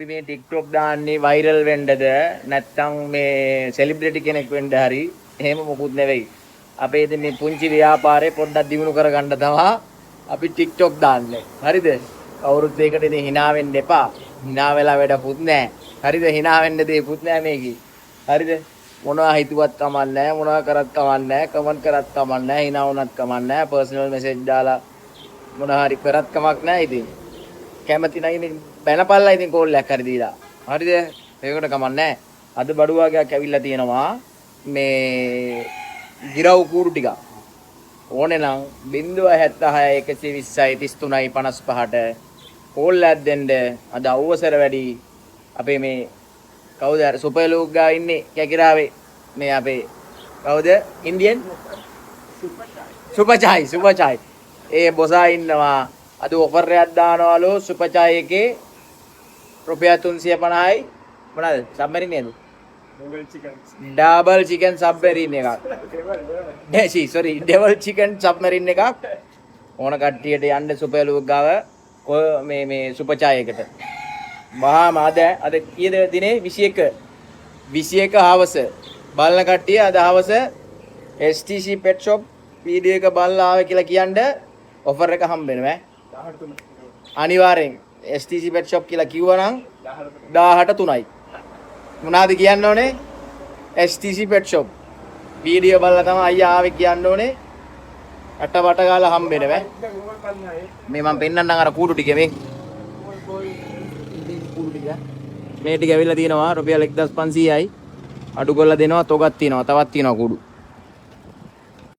අපි මේ TikTok දාන්නේ වෛරල් වෙන්නද නැත්නම් මේ සෙලිබ්‍රිටි කෙනෙක් වෙන්න හරි එහෙම මොකුත් නෙවෙයි. අපේ ඉතින් මේ පුංචි ව්‍යාපාරේ පොඩ්ඩක් දියුණු කරගන්න තමා අපි TikTok දාන්නේ. හරිද? කවුරුත් ඒකට ඉතින් හිනා වෙන්න එපා. හිනා වෙලා වැඩකුත් නෑ. හරිද? හිනා වෙන්න දෙයක්වත් නෑ මේකේ. හරිද? මොනවා හිතුවත් කමක් නෑ, මොනවා කරත් කමක් නෑ, කමෙන්ට් කරත් කමක් නෑ, හිනා වුණත් කමක් නෑ, පර්සනල් මෙසේජ් දාලා මොනවා හරි කරත් කමක් නෑ ඉතින්. කැමති නම් ඉතින් බැනපල්ලා ඉතින් කෝල් එකක් හරි දීලා. හරිද? ඒකට කමක් නෑ. අද බඩු වගයක් ඇවිල්ලා තියෙනවා මේ ගිරව් කූඩු ටික. ඕනේ නම් 076 120යි 33යි 55ට කෝල් එකක් දෙන්න. අද අවසර වැඩි. අපේ මේ කවුද අර සුපර් ලූක් ගා ඉන්නේ කැකිරාවේ, මේ අපේ කවුද ඉන්දියන් සුපර් චායි, සුපර් චායි ඒ බොසා ඉන්නවා. අද ඔෆර් එකක් දානවලු සුපර් චායි එකේ රුපියල් 350යි. මොනවාද, සබ්මැරින් නේද? ඩබල් චිකන් සබ්මැරින් එකක්. ඩැෂි, සෝරි, ඩෙවල් චිකන් සබ්මැරින් එකක්. ඕන කට්ටියට යන්න සුපර් ලූක් ගාව මේ මේ සුපර් චායි එකට වහාම. අද අද කීයද දිනේ? 21. 21 හවස බලන කට්ටිය අද හවස STC pet shop video එක බලලා ආවේ කියලා කියන්න ඔෆර් එක හම්බ වෙනවා ඈ. අනිවාර්යෙන් STC pet shop කියලා කිව්වනම් 18 3යි. මොනවාද කියන්න ඕනේ? STC pet shop video බලලා තමයි අයියා ආවේ කියන්න ඕනේ. අට වට ගාලා හම්බ වෙනවා ඈ. මේ මම පෙන්නන්නම් අර කූඩු ටික. මේ කූඩු ටික, මේ ටික ඇවිල්ලා තියෙනවා රුපියල් 1500යි. අඩු කරලා දෙනවා. තොගක් තියෙනවා, තවත් තියෙනවා කූඩු.